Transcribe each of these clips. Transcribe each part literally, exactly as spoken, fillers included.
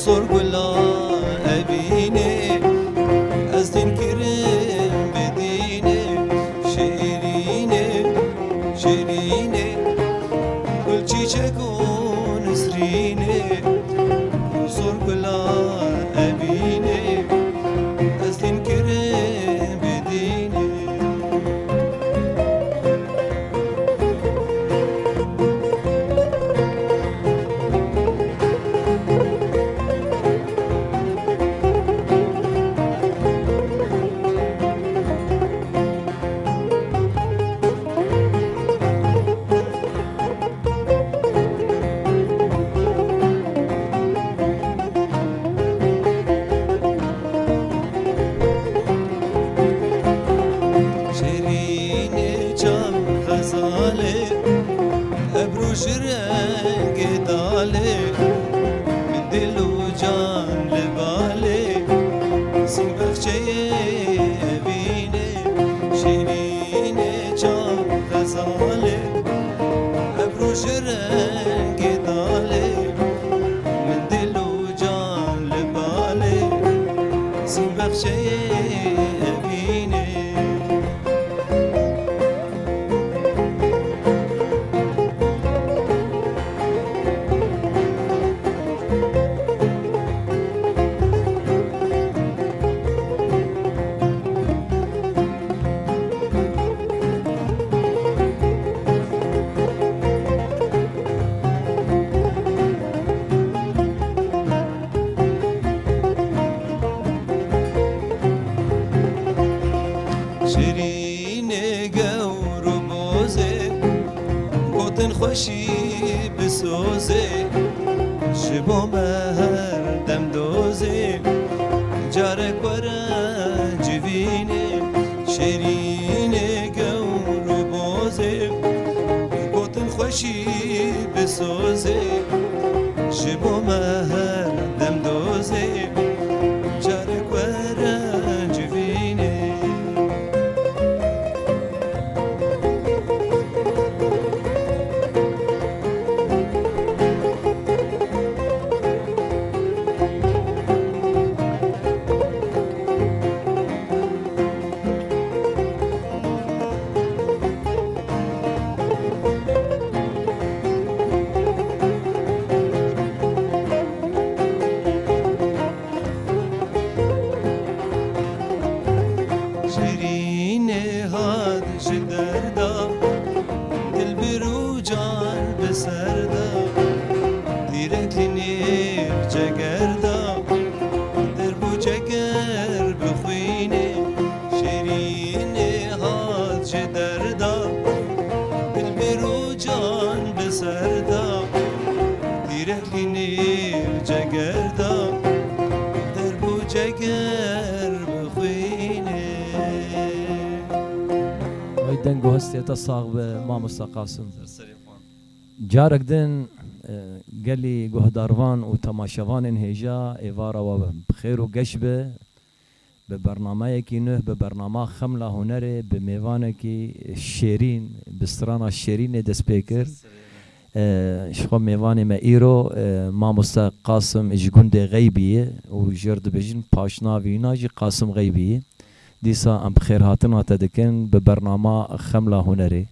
Sorgula evînê, ez din kirim bi dînê. Şêrînê, şêrînê, gul çîçek û nisrînê. Sorgula evînê, ez din kirim bi dînê. Şêrînê çav xezalê, ebru ji rengê dalê, min dil û can li balê, sînbexçeyê evînê. Şêrînê çav xezalê, ebru ji rengê dalê, min dil û can li balê, sînbexçeyê evînê. Şêrînê gewr û bozê, gotin xweşî bi sozê, ji bo me her dem dozê, carek were civînê. Şêrînê gewr û bozê, gotin xweşî bi sozê, ji bo me her dem dozê, carek were civînê. Şêrînê hat ji derda, dil bi rûcan bi serda, dîrek li nêv cegerda, derbû ceger bi xwînê. Şêrînê hat ji derda, dil bi rûcan bi serda, dîrek li nêv cegerda, derbû ceger bi xwînê. Vay deng û hestê te sax be, mamosta Qasim. Ser serê xwe. Carek din, e, gelî guhdarvan û temaşevanên hêja êvara we bi xêr û geş be. Bi bernameyekî nuh, bi bernama Xemla Hunerê, bi mêvanekî şêrîn, bi strana şêrînê dest pê kir. Ser serê me. E, ji xwe mêvanê me îro, e, mamoste Qasim ji gundê Xeybî ye û jêr dibêjin paşnavî wîna jî Qasim Xeybî ye. Dîsa em bi xêrhatina te dikin bi bernama Xemla Hunerê.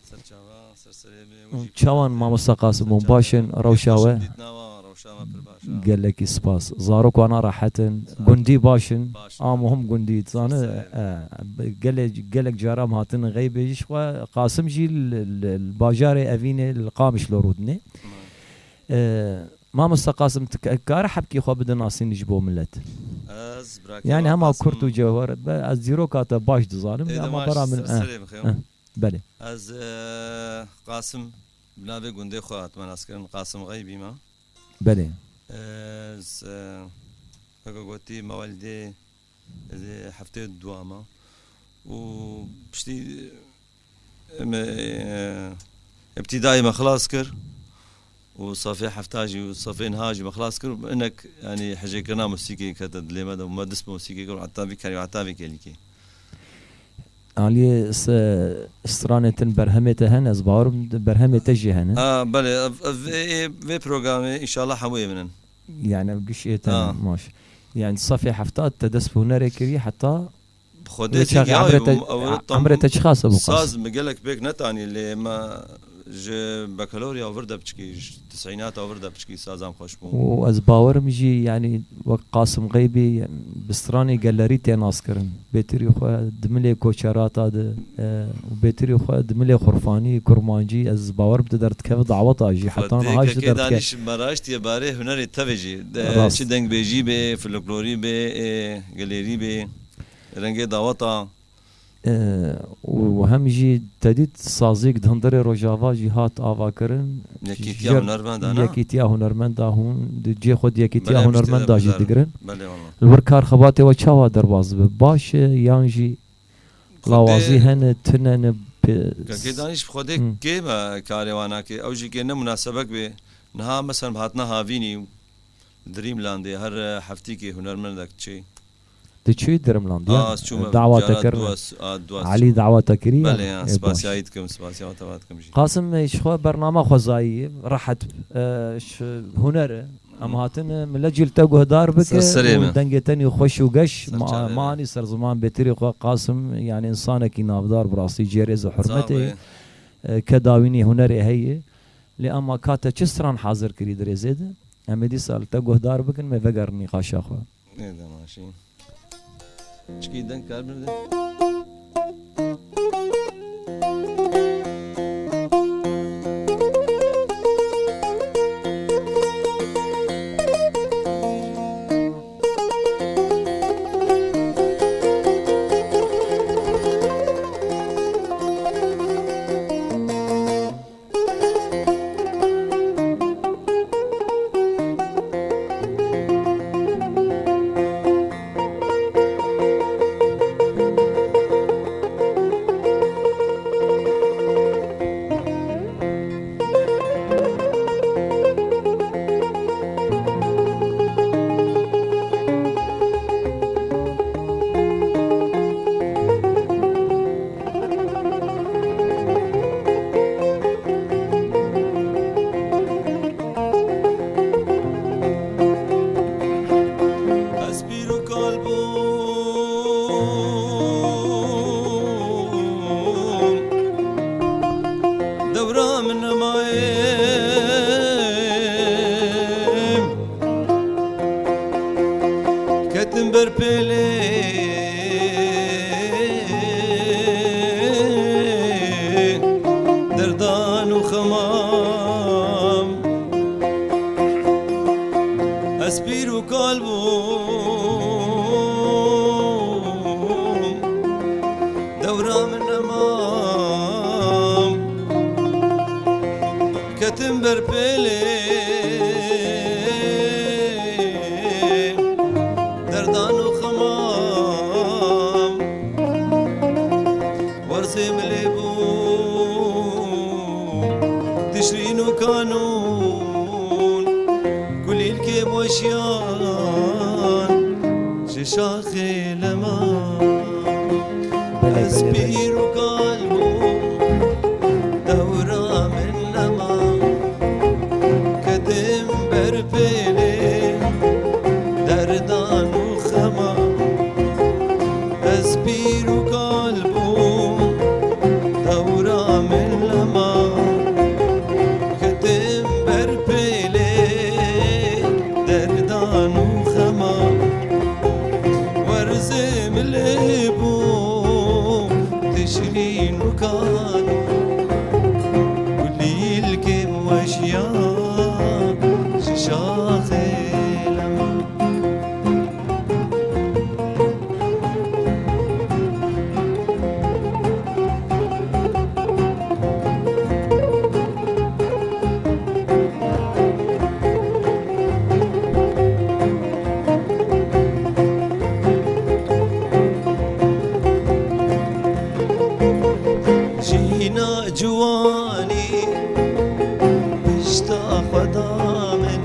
Ser çava, ser serê me, wê jî Çawan pir mamosta Qasim, ser hûn çava. Baş in, rewşa we? Pêşin dîtina we, rewşa me pir baş e. Gelekî spas. Zarok wana rehet in. Zarok. Gundî baş in. Baş in. A muhim gundî, dizane, Ser serê me. E, gelek, gelek cara em hatin Xeybê jî, ji xwe Qasim jî li, li, li bajarê Evînê, li Qamişlo rûdinê. Tamam. E, mamosta Qasim, tu ke-, kare hebkî xwe bidin nasîn ji bo millet? Ez, birakê Yani we hema Qasim. Kurt û Cewher, be, ez dîroka te baş dizanim, Ê, ama dema bera min, ser eh, serê bixêm. Eh, belê. Ez, e, Qasim, bi navê gundê xwe hatime naskirin, Qasim Xeybî me. Belê. Ez, e, weke gotî, mewelidê, ez ê heftê dua me. Û piştî, e, me, e, îbtîdayê me xilas kir. Û safê hefta jî û safê niha jî me xilas kir. Inek, yanî, hecêkirina musîkê kete dilê me de û me dest bi musîkê kir û heta vî kerî, heta vî kelîkê. Aliyê se-, stranê tin berhemê te hene, ez bawerim berhemê te jî hene. A, belê, ev, ev, vê, vê programê înşallah hemû yê min in. Yani ev giş ê te Ha. maş. Yani sefê hefta te dest bi hunerê kiriye heta Bi Xwedê wê çaxê ya, emrê te, ew, ew tam emrê te çiqas bû qas? Saz mi gelek pêk netanî, lê me ji bakalorya vir de piçkî, ji tisînata vir de piçkî sazan xweş bûn. Û ez bawerim jî, yani wek Qasim Xeybî bi stranê gelerî tê naskirin. Bêtirî xwe di milê koçerata de, e, û bêtirî xwe di milê xurfanî, kurmancî, ez bawerim tu derdikeve daweta jî. Heta niha jî tu derdikeve. Xwedê kekê danîş me raştiye barê hunerê tevê jî. De, Rast. Çi dengbêjî bê, folklorî bê, ê, gelêrî bê, rengê daweta. E, û hem jî te dît sazîk di hundirê Rojava jî hat avakirin. Yekîtiya Jer-, hunermenda, ne? Yekîtiya hunermenda hûn di cê xwe di yekîtiya Belê, hunermenda piştî jî de digirin. Belê, wala. Li wir kar xebatê we çawa derbas dibe? Baş e yan jî Xwedê lawazî hene, tune ne pe- Kekê danîş bi Xwedê Hı. kêm e karê wan nake. Ew jî kê ne munasebek bê. Niha mesela hatina havînî û Dreamlandê her, e, heftîkê hunermendek çê. Diçûyî Dreamland, ya? A, ez çûme Dawa cara te kir. duas, a, duas Elî çûme. Dawa te kirî, ya? Belê, ya, Ê, baş. Spasiyayî dikim, spasiya te va dikim jî. Qasim, e, ji xwe bernama xwezayî, rehet, e, ji huner e. Em Hı. hatin, e, millet jî li te guhdar bike Ser serê û me. dengê te nî xweş û geş, Ser ma-, çavê me. manî ser ziman bêtirî xwe Qasim, yani insanekî navdar bi rastî cêrêz û hurmetê, Sağ ol. e, ke dawînî hunerê heye. Lê ema ka te çi stran hazir kirî di rêzê de? Em ê dîsa li te guhdar bikin, me vegerin nîqaşa xwe. Ê, demaşî. Çikî deng kar bide. Ez pîr û kal bûm, dewra min nemaye. Ketim ber pêlê derdan û xemam. Ez pîr û kal bûm, dewra min nemam. Ketim ber pêlê derdan û xemam. Werzê milê bû tişrîn û kanûn, kulîlkê weşiyan ji şaxê lema. Belê, Ez belê, belê. pîr û kal bûm, dewra min nema. Ketim ber pêlê derdan û xema. Ez pîr û kal bûm, dewra min lema. Ketim ber pêlê derdan û xema. Werzê milê bû tişrîn û kanûn, kulîlkê weşiya ji şaxê lema. Jîna ciwanî pişta xwe da min,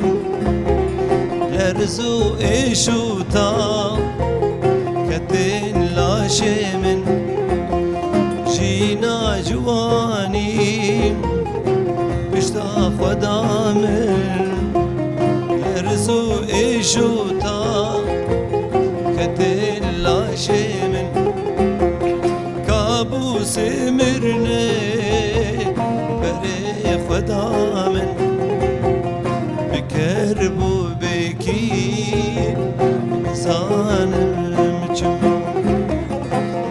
lerz û êş û ta ketin laşê min. Jîna ciwanî pişta xwe da min, lerz û Jota ketên laşê min, kabûsê mirinê berê xwe da min. Bi kerbûbekî nizanim çima,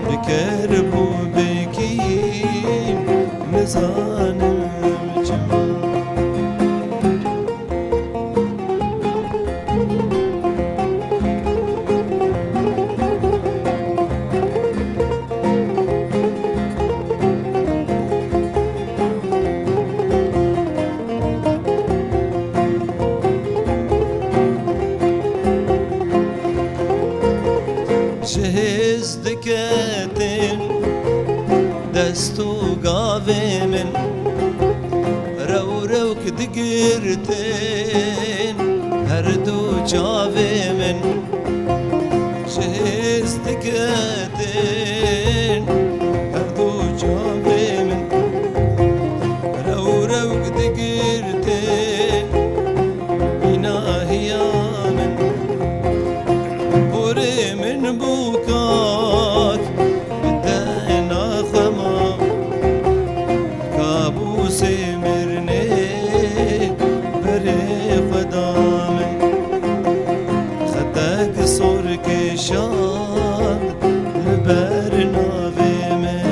bi kerbûbekî nizanim çima. Ji hêz diketin dest û gavê min, rew rewk digirtin her du çavê min. Ji hêz diketin her du çavê min, rew rewk digirtin. Înahiya min, porê min bû kak, bi te naxema, kabûsê mirinê berê xwe da min. Xetek sor kêşand li ber navê min.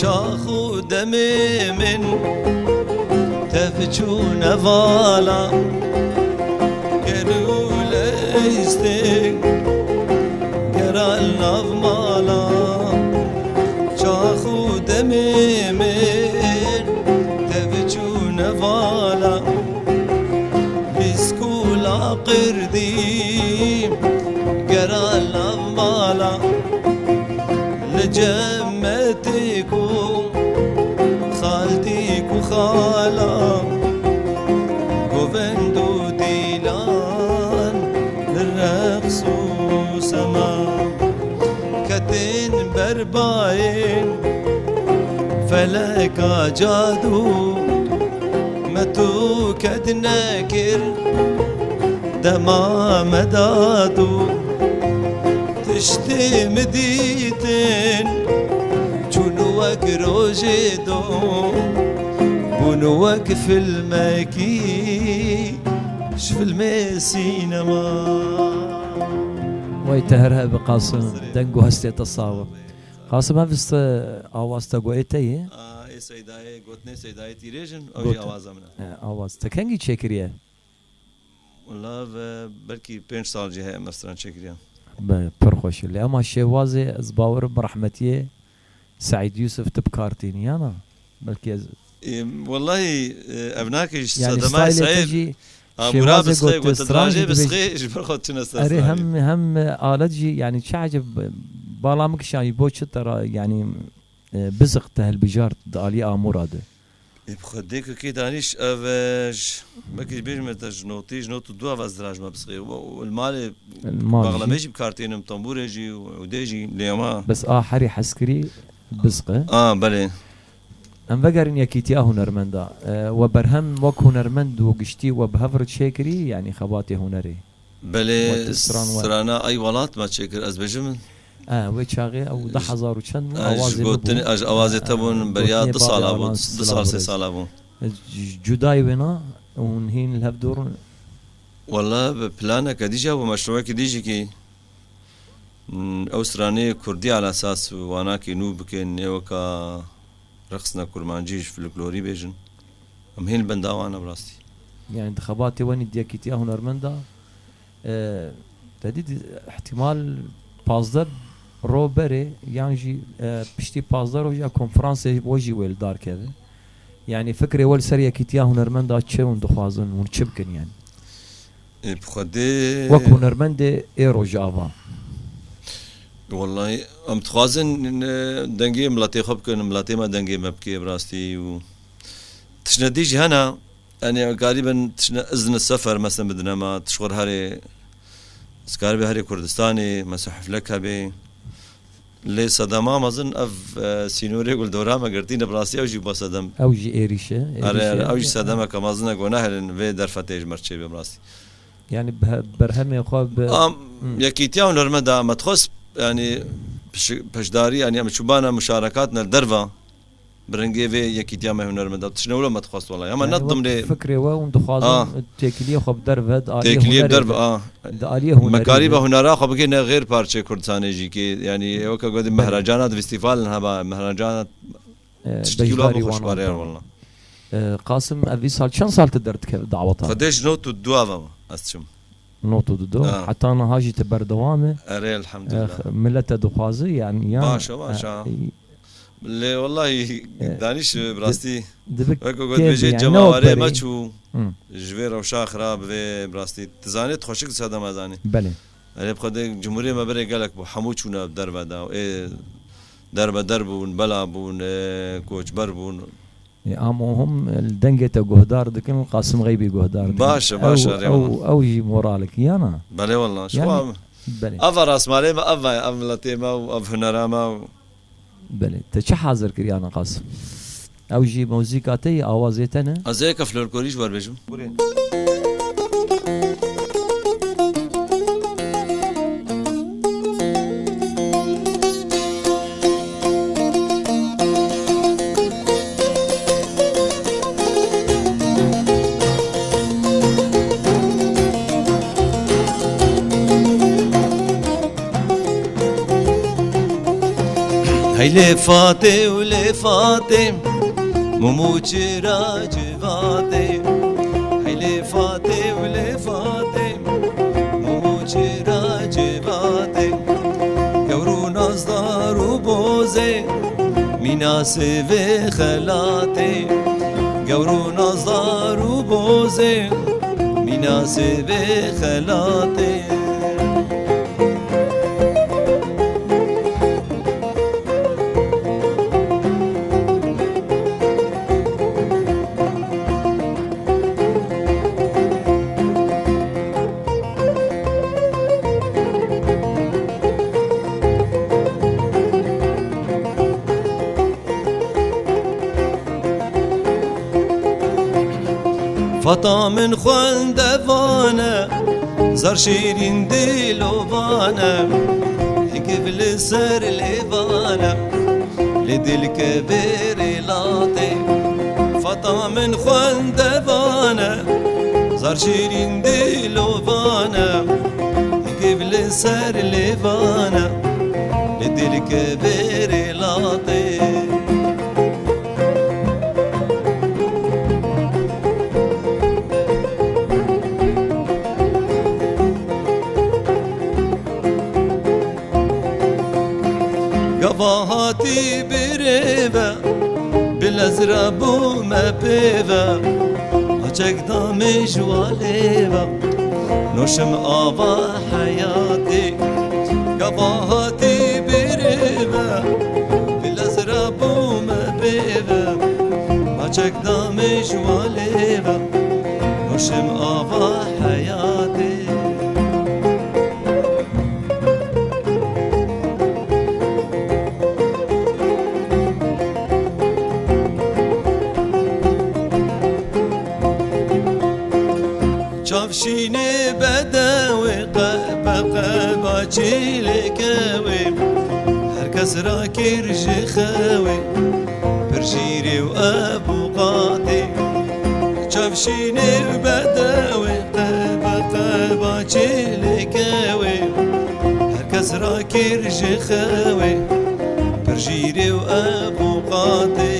Çax û demê min tev çûne vala, gel û leyste geral nav mala. Çax û demê min tev çûne vala, bîskûla qirdî geral nav mala. Li cem Metê ku xaltî ku xala, govend û dîlan li reqs û sema. Ketên ber bayên feleka cadû, me tu ked nekir dema me dadû. Tiştê min dîtin çûn wek rojê do, bûn wek filmekî ji filmê sînema. Way te her hebe Qasim, deng û hestê te sax be. Qasim, ev st-, awaz te got ê te ye? A, ê Seydayê, gotinê Seydayê Tîrêj in, ew jî Got-, awaza min e. He, awaz. Te kengî çêkiriye? Wela ve belkî pênc sal jî heye me stran çêkiriye. Be, pir xweş e. Lê ema şêwazê ez bawerim bi rehmetiyê Seîd Yûsif tu bi kar tînî, ya na? Belkî ez Ê, wellahî, e, ev nake ji Yani sedemay stylê te Seîd jî Amûra şêwazê bisxê, got, got stran jî dibe. Dirajê bisxê, ji ber xwe tune ser Erê, stranê. Hem, hem alet jî, yani çi eceb bala min kişanî bo çi te ra, yani, e, biziq te hilbijart di alî Amûra de. Ê, bi xwe dê ku kê danîş, ev, e, ji, belkî ji bêjim te ji notî, ji not û du ev ez diraj me bisxê. Û, û li malê Li mal jî. Baxlemê jî bi kar tênim, tambûrê jî, û, ûdê jî, lê ema. Bes a herî heskirî bizq e. A, belê. Em vegerin yekîtiya hunermenda. E, we berhem wek hunermend û giştî we bi hev re çêkirî, yanî xebatê hunerê? Belê, We ti stran we? Strana Eywelat me çêkir, ez bêjim min. E, wê çaxê ew du hezar û çend bû, E, ji awazê min gotin-, bû. e, ji awazê E, te bûn, e, beriya gotinê du bavê sala bû, Alan du sal, sê Silahburê. Sala bûn. E, c-, cudayî wêna hûn hîn li hev dor in? Wele bi planeke dî jî, bi meşrûekî dî jî kî, mm, ew stranê kurdî ala esas wanakî nû bikin, nê weka reqsna kurmancî ji folklorî bêjin. Em hîn li benda wan ne bi rastî. Yani di xebatê we nî di yekîtiya hunermenda, e, te dî di-, ihtimal pazdeh ro berê yan jî, e, piştî pazdeh roj ya konferansê we jî wê li dar keve. Yani fikrê we li ser yekîtiya hunermenda çi hûn dixwazin, hûn çi bikin yani? Ê, bi Xwedê Wek hunermendê ê rojava. Wellahî, em dixwazin, e, dengê miletê xwe bikin, miletê me dengê me bike, bi rastî û tiştine dî jî hene, yani, em karîbin tiştine izne sefer, mesela, bidine me, tişt xwe herê, ez karîbe herê Kurdistanê, mesela, heflek hebe. Lê sedema mezin ev, e, sînorê ku li dora me girtîne, bi rastî ew jî bû sedem. Ew jî êrîş e, Erê, êrîş e. Ew jî sedemeke mezin e ku neherin vê derfetê ji me re çêbe, bi rastî. Yani bi he-, berhemê xwe bi Am, Hı. Yekîtiya Hunermend de me dixwest, yani piş-, piştdarî, yani em çûbana muşarekat ne derva, bi rengê vê yekîtiya me hunermend de. Tiştine wilo me dixwest wela. Ama Yani ne wek dimrê fikrê we hûn dixwazin Ah. têkiliyê xwe bi derve, di aliyê Têkiliyê hunerê derve, de, ah. Di aliyê Me hunerê karî de. be hunera xwe bikirine xêr parçeyê Kurdistanê jî ki, yani weke gotî Belê. Mehracana di festîvalin heba, mehracana E, tiştekî wila beşdarî bi wan xweşbarê anî. Wela. E, Qasim, ev vî sal çend sal tu derdikeve daweta? Xwedê ji not û du ava ez çim. Not û du. Ha. Heta niha jî tu berdewam e. Erê, elhamdulillah. E, millet te dixwaze, yani, ya, Baş e, baş e, ha. e, Lê wellahî, e, danîş, bi di-, rastî, dibi wek ku kêr bêjê yani, cemawerê ne me wek çû, Hı. ji vê rewşa xirab, vê bi rastî, tu zanî, tu xweşik disa dema zanî. Belê. Erê, bi Xwedê cumhuriyê me berê gelek bû. Hemû çûne derve de. Ê, derbe der bûn, bela bûn, ê, koçber bûn. Ê, a muhim, li dengê te guhdar dikin, Qasim Xeybî guhdar dikin. Baş e, baş e, Ew, erê ew, wala. Ew jî moralik, yana? Belê wala. Yani, Şwa, belê. Eva rasmalê me, eva ye, ev miletê me û ev hunera me û Belê. Te çi hazir kir, yana Qasim? Ew jî muzîka te ye, awazê te ne? Ez ê yeke florkorî ji we re bêjim. Hey lê Fatê û lê Fatê, mûm û çira civatê. Hey lê Fatê û lê Fatê, mûm û çira civatê. Gewr û nazdar û bozê, mîna sêvê xelatê. Gewr û nazdar û bozê, mîna sêvê xelatê. Fata min xwendevan e, zar şîrîn dilovan e, higiv li ser lêvan e, lê dil kevêrê latê. Fata min xwendevan e, zar şîrîn dilovan e, higiv li ser lêvan e, lê dil kevêrê latê. Gava hatî birê ve, bi lez re bûme pê ve, maçek da min ji walê ve, noşim ava heyatê. Gava hatî birê ve, bi lez re bûme pê ve, maçek da min ji walê ve, noşim ava heyatê. Çavşînê bedewê qe-, be qeba çêlê kewê. Her kes rakir ji xewê, pir jîrê û ev û qatê. Çavşînê bedewê qe-, be qeba çêlê kewê. Her kes rakir ji xewê, pir jîrê û ev û qatê.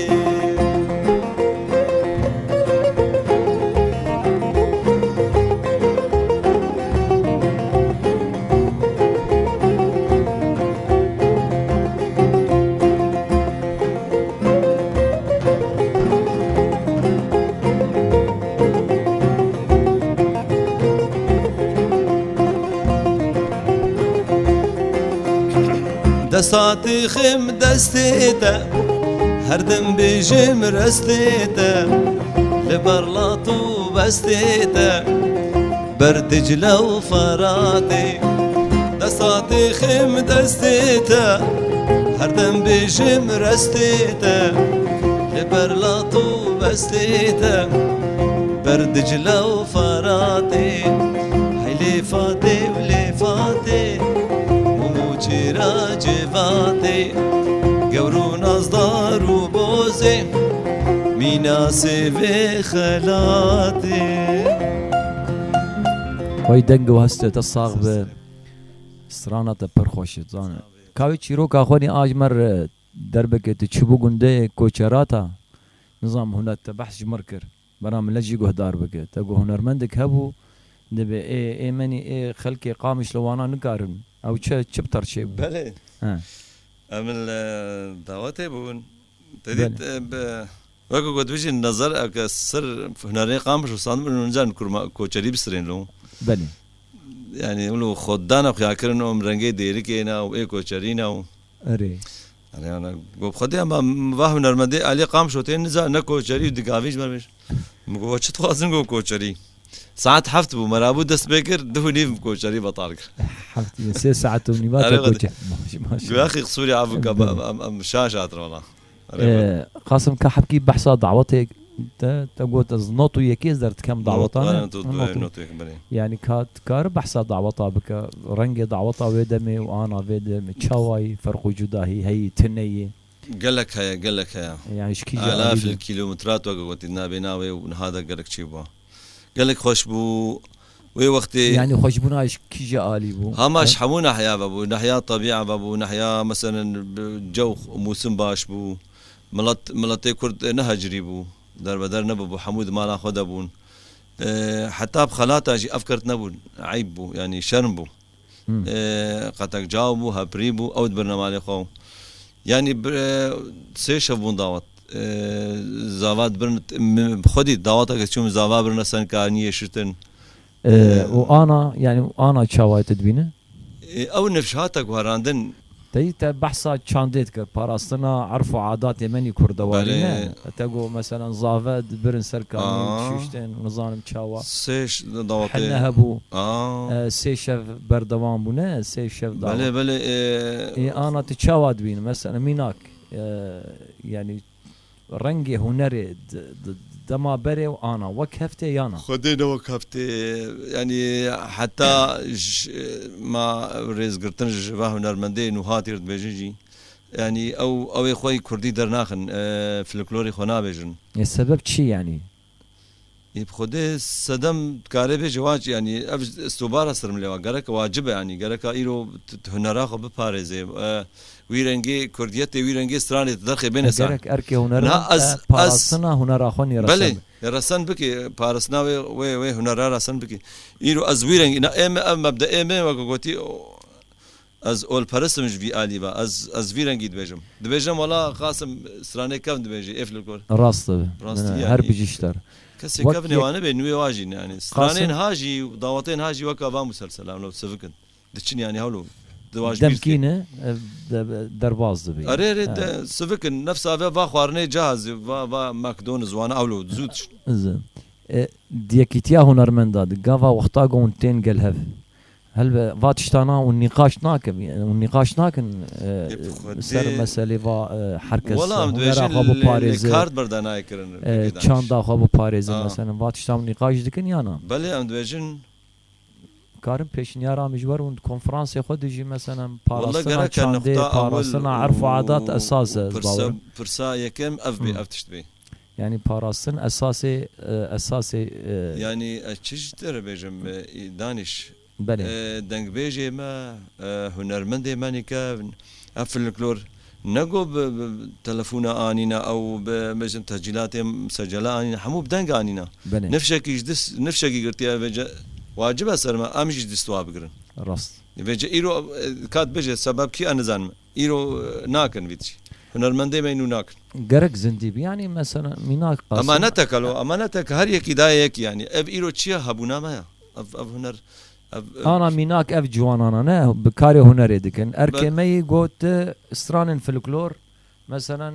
Satî xim destê te, her dem bêjim restê te, li ber lat û bestê te, ber Dicle û Feratê. Desatê xim destê te, her dem bêjim restê te, li ber lat û bestê te, ber Dicle û Feratê. Hey lê Fatê û lê Fatê, mûm û çêra cêvatê, gewr û nazdar û bozê, mîna sêvê xelatê. Vay deng û hestê te sax be. Strana te pir xweş e, zane. Kawê çîroka xwe nî a ji me re derbike, tu çi bû gundê koçerata? Nizam hûn te behs ji mir kir. Bera millet jî guhdar bike. Te got hunermendek hebû, dibê ê, ê menî, ê xelkê Qamişlo wana nikarin. Ew çi, çi bi ter çêbû? Belê. He. Em li dawetê bûn. Te dît, Belê. e, bi, weke ku dibêjin, nazar, eke sir hunerê Qamişlo sand bin, hûn car kurma koçerî bisirên lo. Belê. Yani, wilo xwe dana xuya kirin, em rengê dêrikê ne û ê koçerî ne û Erê. Erê, ana, got, "Xwedê, ama va hunermendê alî Qamişlo tên niza, ne koçerî û digavî ji me bêj." Min got, "Çi dixwazin?" Got, "Koçerî." Saet heft bû, me rabû dest pê kir, duh û nîv koçerî betal kir. Heft, sê saet û nîva Erê, te xwedê. Koçe. Maş, maş. Got, "Axî qisûrî avûka, Erê. em, em, em şaş hatin wala." Erê, Ee, Qasim, ka hebkî behsa dawetê te, te got, "Ez not û yekê ez derdikem Not, daweta, ne?" erê, not, Not û not û yek, belê. Yani ka dikare behsa daweta bike, rengê daweta wê demê û ana vê demê, çawayî, ferq û cudahî heyî, tuneyî? Gelek heye, gelek heye. Yani ji kîja Alaf alî de? Kilometrat weke gotî, nabêna wê û niha de gelek çêbû. Gelek xweş bû. Wê wextê Yani xweşbûna ji kîja alî bû? Hema ji Ha? hemû nehiya ve bû. Nehiya tebîa ve bû. Nehiya, meselen, bi cew, mûsim baş bû. Milet, miletê Kurd nehecirî bû. Derbeder nebûbû. Hemû di mala xwe de bûn. E, heta bi xelata jî ev kert nebûn. Eyb bû. Yani şerm bû. Hmm. E, qetek caw bû, hepirî bû. Ew dibirine malê xwe. Yani bi, e, sê şev bûn dawet. E, zava dibirin, mi, xwedî daweta ke çûm zava birine sen ka niyê şitin. E, E, û ana, yani ana çawa te dibîne? E, ew nifş hate guherandin. Te yî te behsa çandê dikir, parastina erf û adatê menî kurdewarî Belê. ne? Te got, meselen, zave dibirin ser kanî, Aa. şiştin, nizanim çawa. Sê ş-, dawetê. Hene hebû. Aa. E, sê şev berdewam bûne, sê şev dawet. Belê, belê, e, Ê, ana tu çawa dibîn? Meselen, mînak, e, yani rengê hunerê d-, d-, dema berê û ana wek heftê yana? Xwedê ne wek heftê, yani heta j-, ma rêzgirtin ji va hunermendê nû hatîr dibêjin jî. Yani ew, ew ê xwe yî kurdî dernaxin, e, folklorê xwe nabêjin. E, sebeb çi yani? Ê, bi Xwedê sedem dikare bêje waç, yani ev ji estobara ser min lê wa. Gerek wacib e yani. Gereka îro t-, t-, hunera xwe biparêzê. E, wî rengê kurdiyetê, wî rengê stranê di derxê bêne sar. Gerek erkê hunermend Niha ez, e, ez parastina hunera xwe nêresen Belê, bike. Resen bike, parastina wê, wê, wê hunera resen bike. Îro ez wî rengî, na ê me, ev mebdeê me, weke gotî, o, ez olperest im ji vî alî ve, ez, ez vî rengî dibêjim. Dibêjim, wela Qasim stranê kevn dibêjî, ê folklor. Rast e. Rastî Min yani. her bijî ji te re. Kesê Wek kevnê yek wan nebe, nûyê wa jî ne yani. Stranên Qasim ha jî, dawetên ha jî weka va muselselan lo, sivikin. Diçin yani hewlo. Diwaj Demkî bîrtî. ne, e, de-, derbaz dibe. Erê, erê, Ha. de, sivikin, nefsa ve va xwarinê cihazî, va, va McDonald's wana hewlo, zû diçin. Zin. E, di yekîtiya hunermenda di, gava wexta ku hûn tên gel hev. Helbe, va tiştana hûn nîqaş nakin, yani hûn nîqaş nakin, e, Ê, bi Xwedê ser meselê va, e, her kes Wela em hunera dibêjin xwe lê, lê biparêze, kar berdanayê kirin, e, pêkê danîş. çanda xwe biparêze, Ha. mesela, va tiştan hûn nîqaş dikin ya na? Belê, em dibêjin Karin pêşniyara min ji wer hûn di konferansê xwe de jî, mesela, Walla parastina gerek e çandê, nixta parastina ewil erf û adat û esas e, ez pirsa, bawer im. pirsa yekem ev bê, Hmm. ev tişt bê. Yani parastin esasê, e, esasê, e, Yani ez çi ji te re bêjim, e, Danîş? Belê. E, dengbêjê me, e, hunermendê me nîkevin, ev folklor ne ku bi, bi telefona anîna ew bi, bêjin, tescîlatê secele anîna, hemû bi deng anîna. Belê. Nifşekî ji dis-, nifşekî girtiye vêce, wacib e ser me, em jî dist wa bigirin. Rast. Vêce îro, e, kat bêje, sebeb kî, ez nizanim. Îro, e, nakin vî tişî. Hunermendê me nû nakin. Gerek zindî bi. Yani mesela mînak Qasim. Emaneteke lo, emaneteke her yekî daye yekî yani. Ev îro çi ye? Hebûna me ya. Ev, ev huner Ev, ev Ana mînak ev ciwanana ne bi karê hunerê dikin. Erkê Be- me yî got, e, stranên folklor, meselen,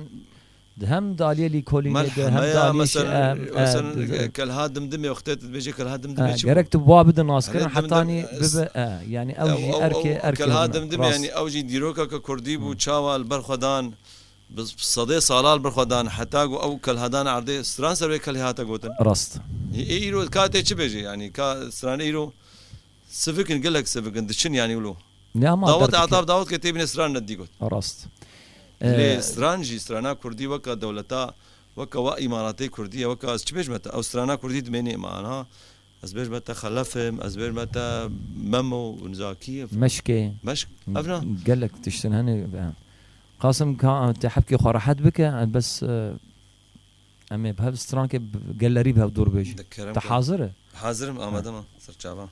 di hem di aliyê lîkolînê de, hem di Melheme ya, aliyê şi-, meselen, e, e, meselen, di-, e, Kelha Dimdimê, wextê tu dibêjê Kelha Dimdimê e, çi bû? Gerek tu bi wa bidin naskirin, Hele hetanî Dimdim, e, bibe, e, yani ew ew, jî ew, erkê, ew, erkê Kelha hûn, Dimdimê, rast. Yani ew jî dîrokeke kurdî bû, Hmm. çawa li ber xwe dan, bi, bi sedê sala li ber xwe dan, heta ku ew Kelha dane erdê, stran ser wê Kelhê hate gotin. Rast. Ê, ê îro ka tê çi bêjê, yani ka stranê îro sivik in, gelek sivik in, diçin yani wilo. Ne ama Dawet derdikin. Ata bi dawet ke tê bîne stran ne dî got. Rast. Lê Ee, stran jî, strana kurdî weke dewleta, weke wa îmaratê kurdî ye, weke ez çi bêjme te? Ew strana kurdî dimênê me, ana. Ez bêjme te Xelef im, ez bêjme te Memo û Zakî ye. Meşkê. Meşk, ev na? Gelek tiştin hene, e. Qasim ka te hebkê xwe rehet bike, e, bes, e, em ê bi hev strankê bi gelerî bi hev dûr bêjin. De kerem Te ke. Hazir e? Hazir im, Ha. Amade me, ser çava.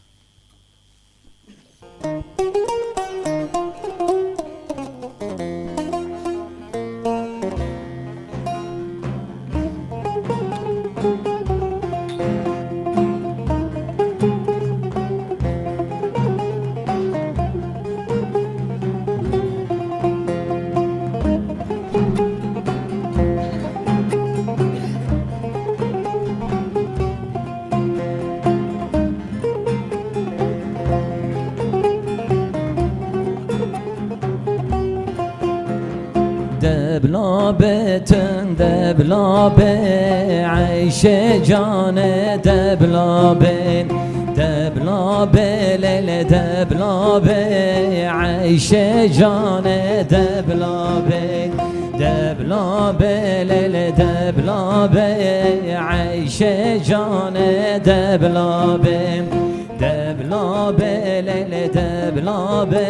Debla be tun, debla be, Eyşe cane, debla be. Debla be, lele, debla be, Eyşe cane, debla be. Debla be, lele, debla be, Eyşe cane, debla be. Debla be, lele, debla be,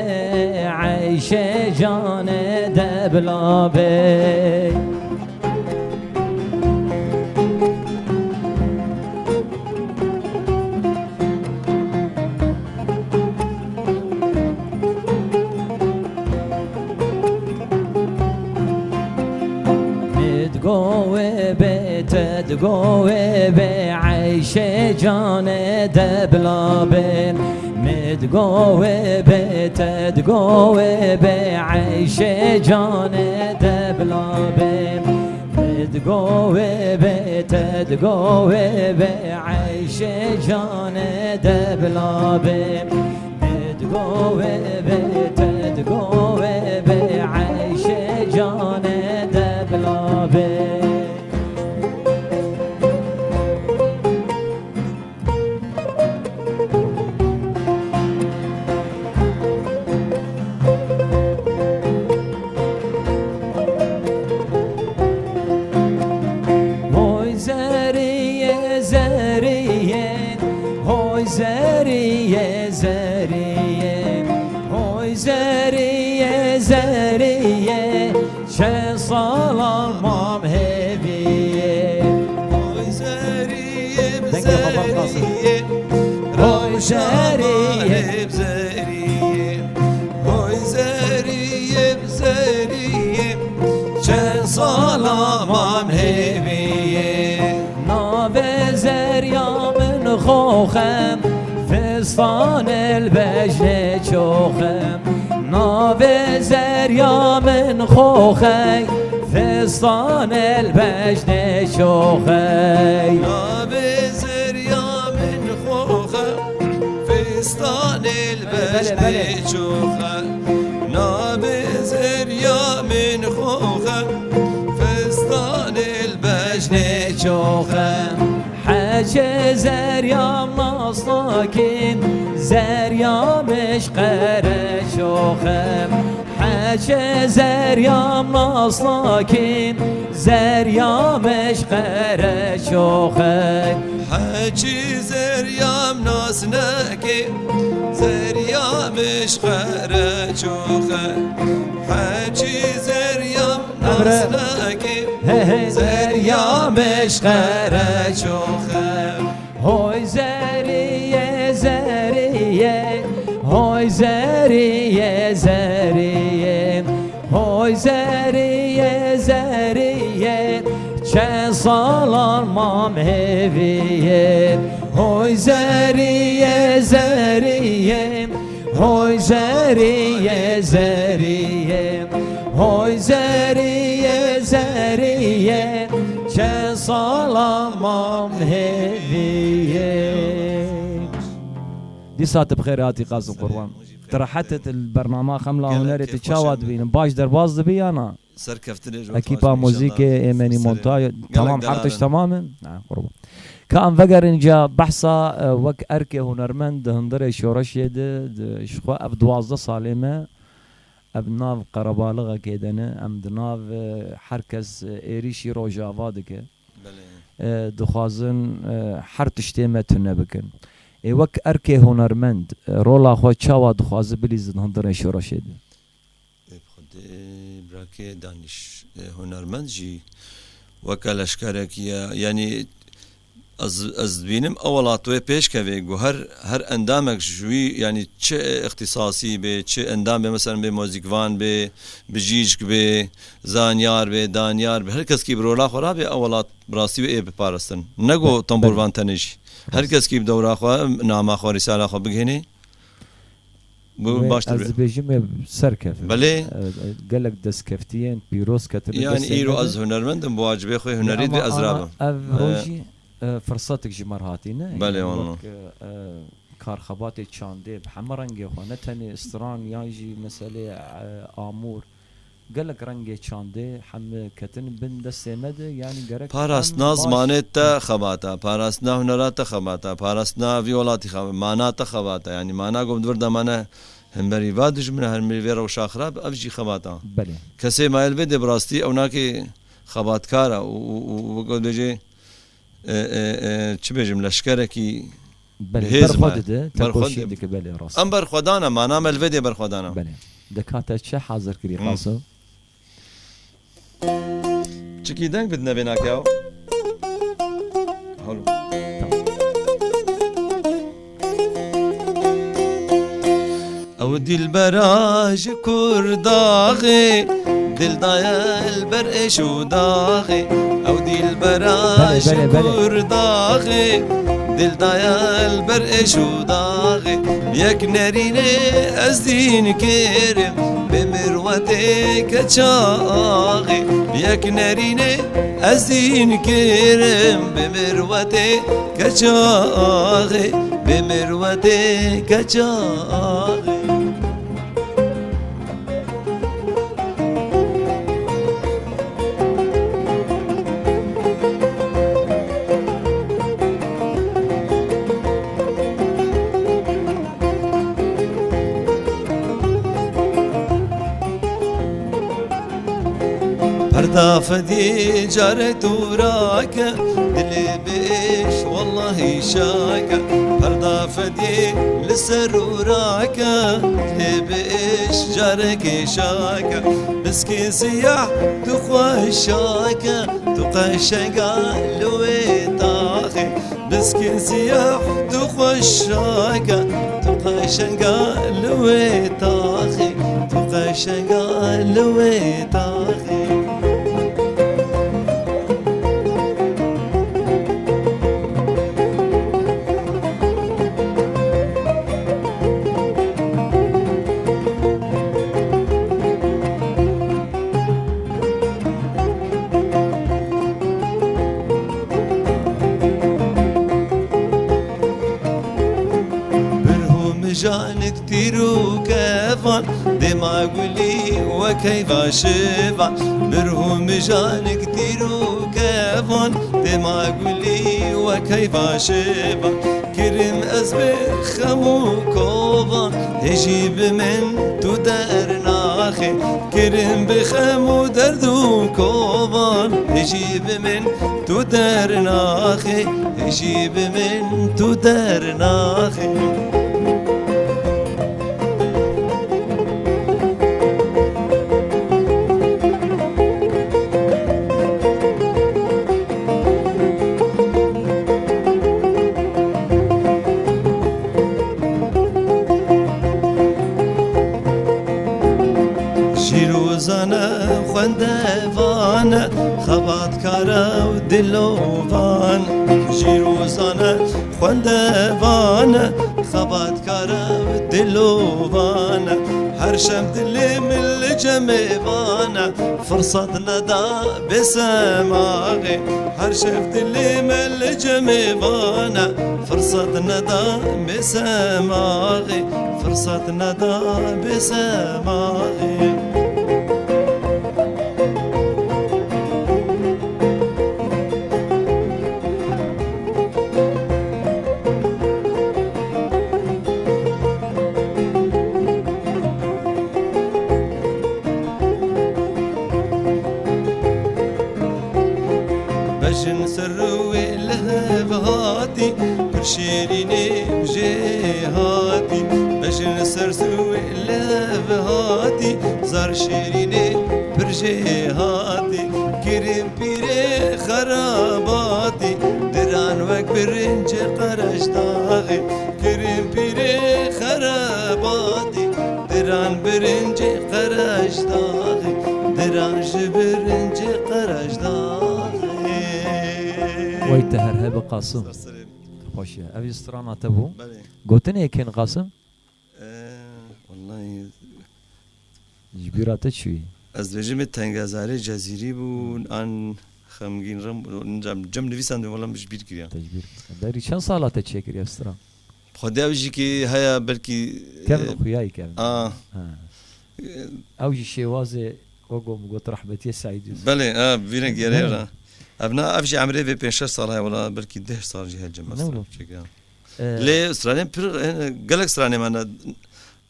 Eyşe cane, debla be. Mit go wê bê, te digo wê bê, Eyşê canê debla bên. Mit go wê bê, te digo wê bê, Eyşê canê debla bên. Mit go wê bê, te digo wê bê, Eyşê canê debla bên. Mit go wê bê, te digo wê bê, Eyşê canê debla bên. Hoy zeriyê, zeriyê, hoy zeriyê, zeriyê, hoy zeriyê, zeriyê. Çend sala mam hêviyê. Oy zeriyê, Dengê xwe bas, bas. Zeriyê. Oy zeriyê, zeriyê. Oy zeriyê, zeriyê. Çend sala mam hêviyê. Navê zeriya min xoxem, fistanê li bejnê çoxem. Navê zeriya min xoxey, fistanê li bejnê çoxey. Navê zeriya min xoxey, fistanê li Belê, belê, bejnê belê. çoxey. Navê zeriya min xoxey, fistanê li bejnê çoxey. Hecê zeryam nas nakin, zeryam eşq qereçoxim. Hecê zeryam nas nakin, zeryam eşq qereçoxim. Hecî zeryam nas neke, zeryam eşq qereçoxim. Hecî zeryam Emre. Nasnake, He he. Zerya meşqere çoxe. Hoy zeriye, zeriye, hoy zeriye, zeriye. Hoy zeriye, zeriye, çend sal Salam mam hêviyê, hoy zeriyê zeriyê, hoy zeriyê zeriyê, hoy zeriyê zeriyê, çe salam mam hêviyê. Dîsa tu bi xêr hatî Qasim Qurban. Tu rehet et li bernama Xemla Hunerê tu çawa dibînin? Baş derbas dibî ya na? Serkeftinê ji we Ekîpa muzîkê, êmenî montaj, tamam, her tişt tamam e? Ha, qurban. Ka em vegerin ca behsa, e, wek erkê hunermend di hundirê şoreşê de, di, ji xwe ev duwazdeh salê me, ev nav qerebalixekê de ne, em di nav, e, her kes, e, êrîşî Rojava dike. Belê. E, dixwazin, e, her tiştê me tune bikin. Ê wek erkê hunermend, e, rola xwe çawa dixwaze bilîze di hundirê şoreşê de? Ê, bi xwedê birakê Danîş, e, hunermend jî weke leşkerekî ye. Yanî ez, ez dibînim ew welat wê pêş kevê, ku her, her endamek ji wî, yanî çi îxtîsasî bê, çi endam bê, mesela bê muzîkvan bê, bijîşk bê, zanyar bê, danyar bê, her keskî bi rola xwe rabê, ew welat bi rastî wê ê biparastin. Ne ku Belê. Tembûrvan tenê jî. Her Rast. Keskî bi dewra xwe, nama xwe, rîsala xwe bigihînê. Bu Wê baştir ez be. Dibêjim ê serkefin. Belê. E, e, gelek destkeftiyên pîroz ketine Yanî destê îro me de. Ez hunermend im, bi wacibê xwe hunerî Ama dibê ez ana rabim. Ev E, rojî, e, firsetek ji me re hatî, ne? Belê, Yanî wano. Wek, e, e, karxebatê çandê bi heme rengê xwe, ne tenê stran yan jî meselê, e, amûr. Gelek rengê çandê heme ketin bin destê me de, yanî gerek Parastina em baş zimanê te xebata, parastina hunera te xebata, parastina vî welatî xebata, mana te xebata, yanî mana ku bi vir de mane hemberî va dijmine, hemberî vê rewşa xirab, ev jî xebata. Belê. Kesê mayel vê de bi rastî ew nakê xebatkar e û, û, û, û wek dibêjê, e, e, e, çi bêjim, leşkerekî Belê, hêz berxwe me. Dide, Berxwe tekoşîn di- dike, belê, rast. Em berxwedan e, mana me li vê dê berxwedan e. Belê. Deka te çi hazir kirî, Hı. Qasim? Çikî deng bidine vê nakeya. Halo. Ew dîlbera ji Kurdaxê, dil daye li ber êş û daxê. Ew dîlbera Belê, ji belê, belê. Kurdaxê, dil daye li ber êş û daxê. Yek nerînê ez dîn kêrim, bê mirwetê keça axê. Yek nerînê ez dîn kêrim, bê mirwetê keça axê. Bê mirwetê keça axê. Perda fediyê carek dûrake, dilê bêş wellahî şake. Perda fediyê li ser ûrake, dilê bêş carekê şake. Biskê siyah tu xweşake, tu qeşenga li wê taxê. Biskê siyah tu xweşake, tu qeşenga li wê taxê, tu qeşenga li wê taxê. Birhû mijanik tîr û kevan, dêma gulî wek heyva şivan. Birhû mijanik tîr û kevan, dêma gulî wek heyva şivan. Kirim ez bi xem û kovan, hêjî bi min tu dernaxê. Kirim bi xem û derd û kovan, hêjî bi min tu dernaxê, hêjî bi min tu dernaxê. Şîrozane xwendevane, xebatkare û Dilovan, jîrozane, xwendevane, xebatkare, dilovan. Her şev dilê min li cemê vane, firsat neda bê semaxê. Her şev dilê min li cemê vane, firsat neda bê semaxê, firsat neda bê semaxê. Bejin ser wê li hev hatî, pir şêrînê jê hatî. Bejin ser wê li hev hatî, zar şêrînê pir jê hatî. Kirin pîrê xerabatî, diran wek birincê Qerejdaxê. Kirin pîrê xerabatî, diran birincê Qerejdaxê, diran ji birincê Qerejdaxê. Wey te her hebe Qasim. Ser serê. Xweş e. Ev jî strana te bû. Belê. Gotinê kên Qasim? Ee, wallahî. Ji bîra te çûyî? Ez dibêjim ê tengezarê Cezîrî bûn, an xemgîn rem, cem, cem nivîsan de wala min ji bîr kiriya. Te ji bîr. Berî çend sala te çêkiriye stran? Xwedê ew jî ki heye belkî, Kevin e, Xuyayî Kevin. A. Ha. E, Ew jî şêwazê, wek min got, rehmetiyê Seîdî. Belê, e, vîrek yerê Belê. Ra. Ev na, ev jî emrê vê pênc şeş sal heye wala belkî deh sal jî heye cem Ne stran wilo? Çêkiriya. E, Lê stranên pir, e, gelek stranên me ne.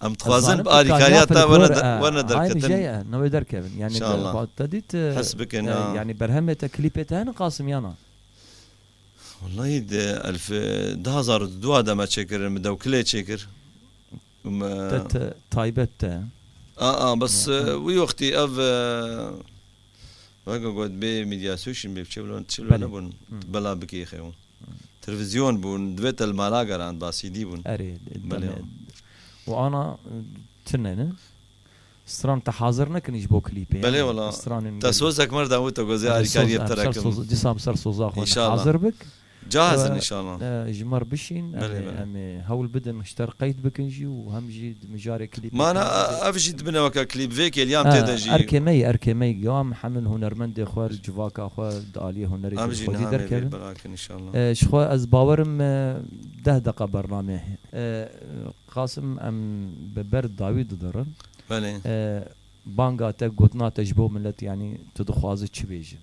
Em dixwazin bi alîkariya te werne der-, e, werne derketin. Jê ye, newê derkevin. Yani, İnşallah. Te dît, e, Hes bikin, e, ha. Yani berhemê te, klîpê te hene Qasim yana? Wallahî de elf, e, du hazar û du de me çêkirin, min dewkilê çêkir. Me Te, te taybet te. A, a, bes, Ya, e, ha. Wî wextî ev, e, weke got bê medyasyon şin bê çi wilo, çi wilo Belê. Nebûn, Hı. Bela bikê xew. Televizyon bûn, divê te li mala gerand, ba C D bûn. Erê, Belê. Deme. Û ana, e, tune ne? Stran te hazir nekin ji bo klîpê, Belê yani, wala. Stranên Te gelî. Sozek mer da wî te gozê Erê, alîkariyê soz, em ser terekim. Soz, dîsa em ser soza xwe ne. İnşallah. Hazir bik. Cahizin Ve, inşallah. E, ji mer bişîn, em Belê, ê, belê. Em ê hewl bidin, ji te re qeyd bikin jî û hem jî di mijarê klîpê Mana, te ev jî dibine weke klîp vê kêliyam E, tê de jî. Erkê me yî, erkê me yî. Ya em hemil hunermendê xwe, civaka xwe di aliyê hunerê Em de jî xwedî niha me derkevin. Vê belakin inşallah. E, ji xwe ez bawerim, e, deh deqa bernamê. E, Qasim, em bi ber dawî didirin. Belê. E, banga te, gotina te ji bo millet, yanî tu dixwazi çi bêjî?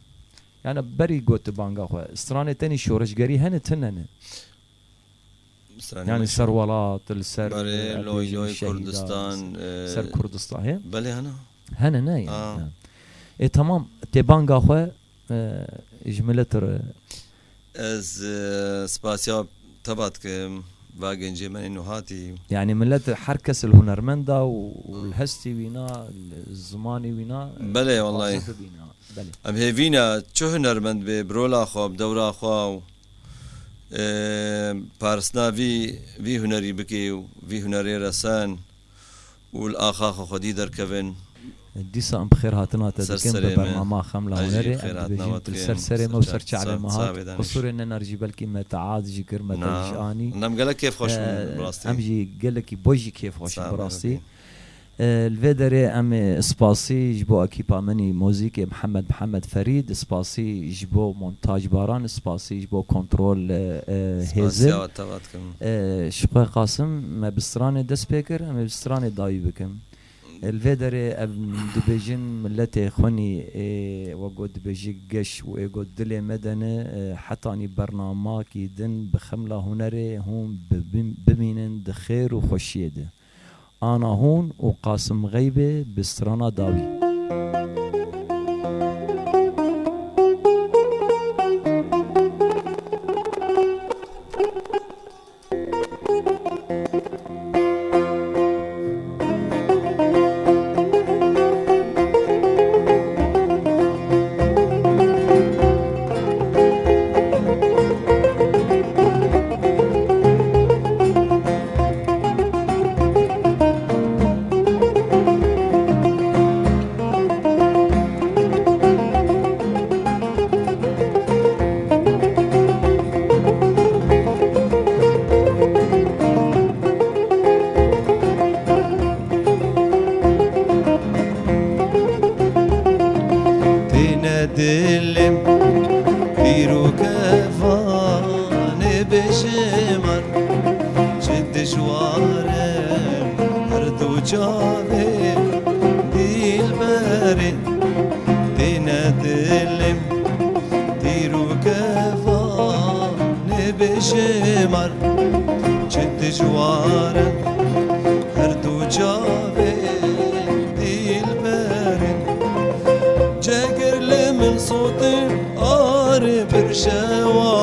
Yani berî got banga xwe. Stranê tenî şoreşgerî hene, tune ne? Stranê Yani me ser şo- welat, li ser, Belê, e, loy, bêjin loy, şehîda, Kurdistan, ser e, Kurdistan, he? Belê, hene. Hene, ne yani? Ha. Ha. E, tamam, tê banga xwe, e, ji millet re. Ez, e, spasiya teva dikim, va gencê me êno hatî. Yani millet, her kes li hunermenda û, û li hestî wîna, li zimanê wîna, e, Belê, wallahî. Dixwaze bibîna. Belê. Em hêvî ne, çi hunermend bê, bi rola xwe, bi dewra xwe û, e, parisna vî, vî hunerî bikê û vî hunerê resen û li axa xwe xwedî derkevin. Dîsa em bi xêr hatina te Ser dikin, serê bi me. Bernama Xem la Ez jî Hunerê, bi xêr em hatina dibêjin we tu li dikim. ser serê me û Ser ser ça-, çavê me ser hat. Qusûrê ne ner jî belkî me te ad jî kir, me te Na. Jî anî. Nem gelek kêfxweş bûn, E, bi rastî. Em jî gelekî bo jî kêfxweş in, Sağ bi ol, rastî. okey. E, li vê derê em ê spasî ji bo ekîpa min î muzîkê Mihemed, Mihemed Ferîd, spasî ji bo montajbaran, spasî ji bo kontrol, e, e, Spasiya hêzin. Te va dikim. E, ji xwe Qasim, me bi stranê dest pê kir, em ê bi stranê dawî bikin. E, li vê derê em dibêjin miletê xwe nî, ê, we got dibêjî geş û ê got dilê me de ne, e, hetanî bernamakî din bi Xemla Hunerê hûn bi-, bimînin di xêr û xweşiyê de. Ana hûn û Qasim Xeybê bi strana dawî. Çavê dîlberê têne dilê min, dîrokê va nêbêjim ar, çi dijwar e her du çavê dîlberê. Cegir li min sotin ar bir şewa,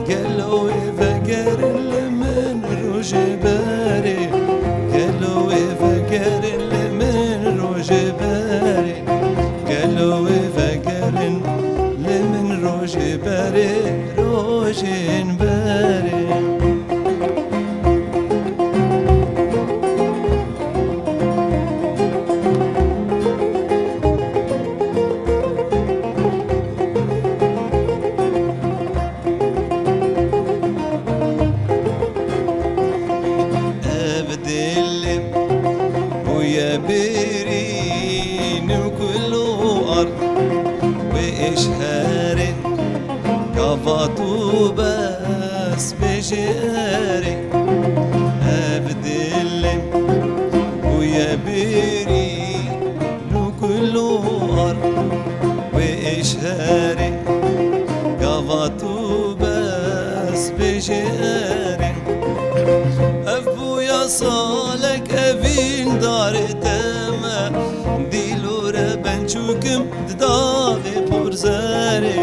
gelo wê vegerin li min rojê berê, gelo wê vegerin li min rojê berê, gelo wê vegerin li min rojê berê, rojên berê. Ev dilê bûye birîn û kul û ar, wê êşherê gava tu bes bêjê erê. Ev dilê bûye birîn û kul û ar, wê êşherê gava tu bes bêjê erê. Ev bûya salek evîn darê te me, dîlûre ben çûkim di davê porzerê,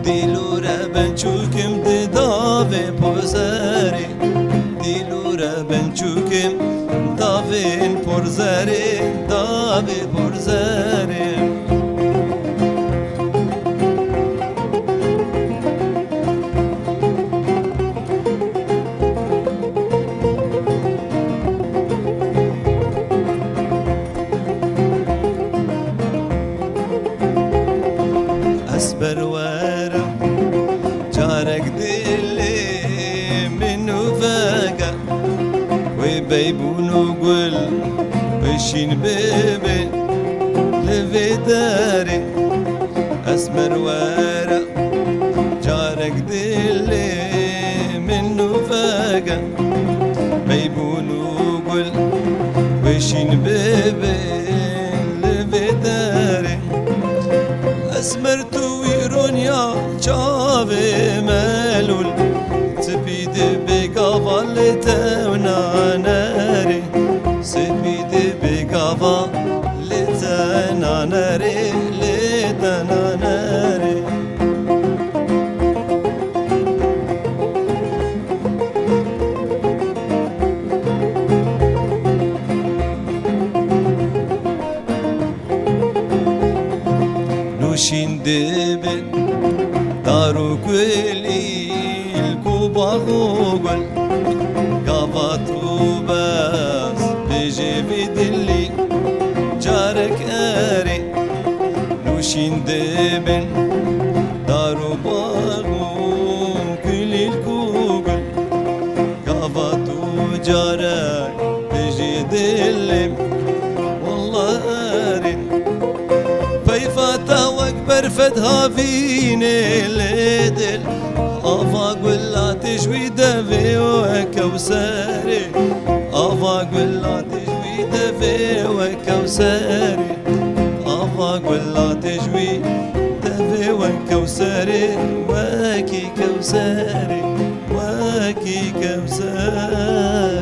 dîlûre ben çûkim di davê porzerê, dîlûre ben çûkim davên porzerê, davê porzerê. Ez berwera carek dilê min û vega, wê beybûn û gul wê şîn bibe li vê derê. Ez merwera carek dilê min û vege, beybûn û gul wê şîn bibe li vê derê. Ez mer tu wî ronya çavê melûl, spî dibe gava lê te nanerê. Spî dibe gava lê te nanerê, lê te nanerê. Nûşîn dibe dar û kulîlk û bax û gul. Gava tu bes bêjê vî dilî carek erê. Nûşîn dibin dar û bax û kulîlk û gul. Gava tu carek bêjî dilê min, wallah erê. Peyva te wek berfet havînê lê dil. Ava gula tê ji wî devê wek kewserê. Ava gula tê ji wî devê wek kewserê. Ava gula tê ji wî devê wek kewserê. Wekî kewserê. Wekî kewserê.